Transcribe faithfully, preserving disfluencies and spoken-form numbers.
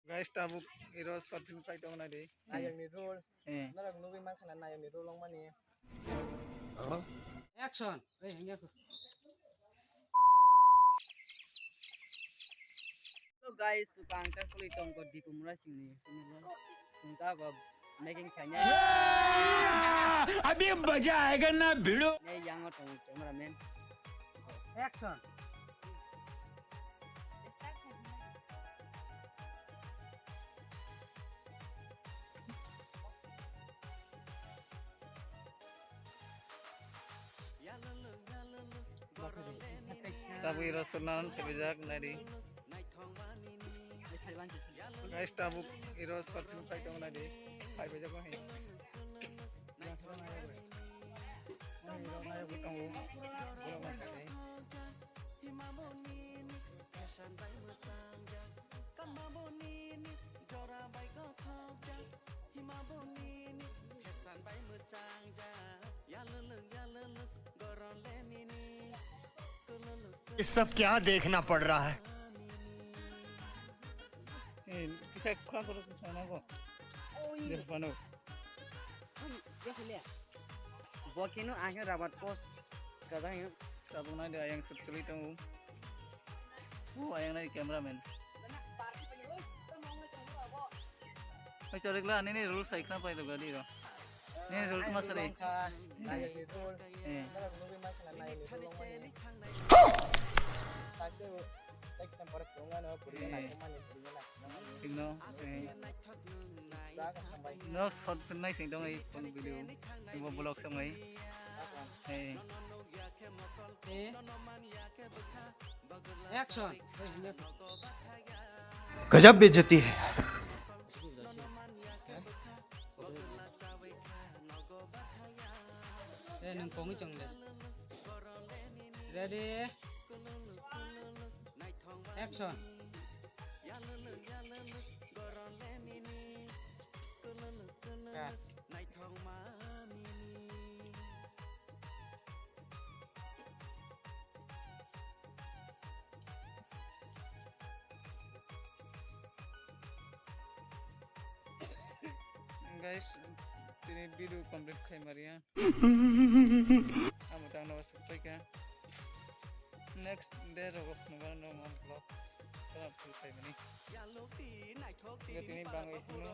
Guys, tabuk iro short film khai tong nai di. Nayokni role. Eh. Norok nugwi mankha na nayokni role wngmani. Action. Ei, hingya ko. Hello guys, ang ta kuli tong ko Dipu Mura singni. Ang ta ba making khaina. अभी मजा आएगा ना भिड़ो। Ne yang o tong cameraman. Action. Tabuk iro short film khaibijak nai di. Guys, tabuk iro short film khai tong nai di. Khaibijak nai. ये सब क्या देखना पड़ रहा है? Eh, kisa khwa koro kisa na ko. Oi. Deh pano. Oi, ya hile. Bo kinu ang rubber post. Kada yang. Tabuk nai de ayang sut chuli tongo. Oh, ayang nai cameraman. Oi, chorikla, nini rule sai khna pai do gadi ro. Nini rule kuma sari. Eh. Eh. Tikno, eh. No, short film nai sing dong ai, pon video. Ibo vlog song ai. Eh. Action. गजब बेइज्जती है यार। Eh, nang kongwi tong le. Ready? Action. Cut. Guys, tini video complete khai maria. Amo tang na wasuk paika. Next day rogo phunugana no man vlog. Tara full khai mani. Tini bang isingno.